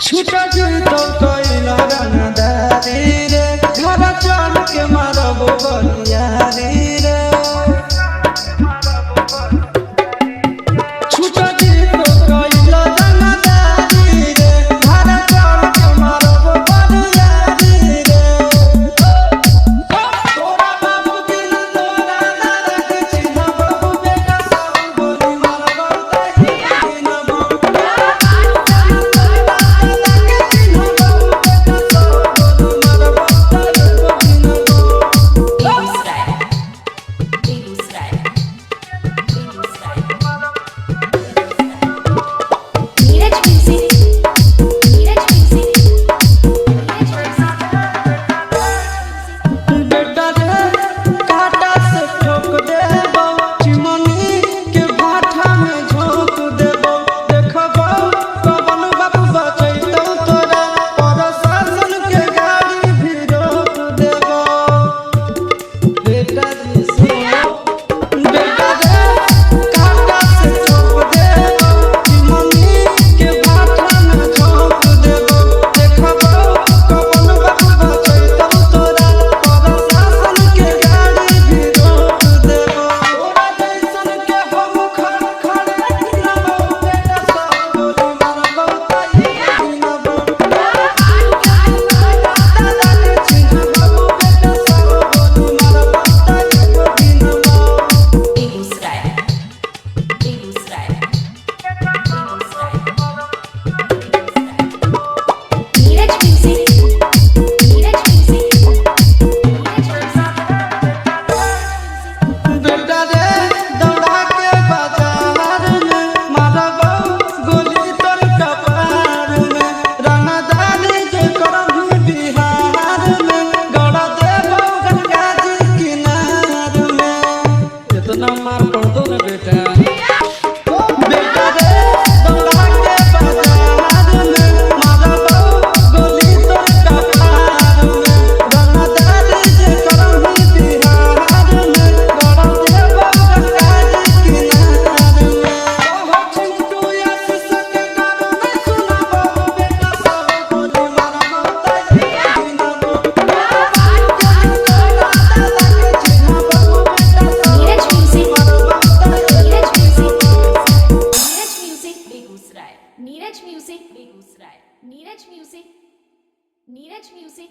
छूटा जीतो कैला रंगदारी रे, घर चल के मारबो बलियारी रे। छूटा जीतो कैला रंगदारी रे, घर चल के मारबो बलियारी रे। तोरा बाबू बिन तोरा दादा के चिन्हबो बेटा सब गोली मारबो तही चिन्हबो। Begusarai, Begusarai, Begusarai. Neeraj music, Neeraj music, Neeraj music. बेटा रे काटा से ठोक देबो, चिमनी के भाठा में झोंक देबो। देखबो कवन बाप बचैतौ तोरा, प्रशासन के गाड़ी भी रोक देबो। बेटा जी सुनो, बेटा रे काटा से ठोक देबो, चिमनी के भाठा में झोंक देबो। देखबो कवन बाप बचैतौ तोरा, प्रशासन के गाड़ी भी रोक देबो। तोरा जैसन के हम खड़ खड़ गिनबो, बेटा सब गोली मारबो तही गिनबो। दादा के चिन्हबो, बेटा सब गोली मारबो तही गिनबो। Begusarai, Begusarai, Begusarai. Neeraj music, Neeraj music, Neeraj music. बेटा रे दौड़ा के बाजार में मारबो गोली तोर कपार में। रंगदारी जे करबी बिहार में, गड़ा देबो गंगा जी किनार में। इतना मार पड़ दो ना बेटा। बेटा रे दौड़ा के बाजार में मारबो गोली तोर कपार में। रंगदारी जे करबी बिहार में, गड़ा देबो गंगा जी किनार में। ओहो चिंटू आशीष के गाना नहीं सुनाबो, बेटा सब गोली मारबो तही गिनबो। दादा के चिन्हबो, बेटा सब नीरज म्यूजिक, मारबो तही Neeraj music, Neeraj music, Begusarai, Neeraj music, Begusarai, Neeraj music, Neeraj music.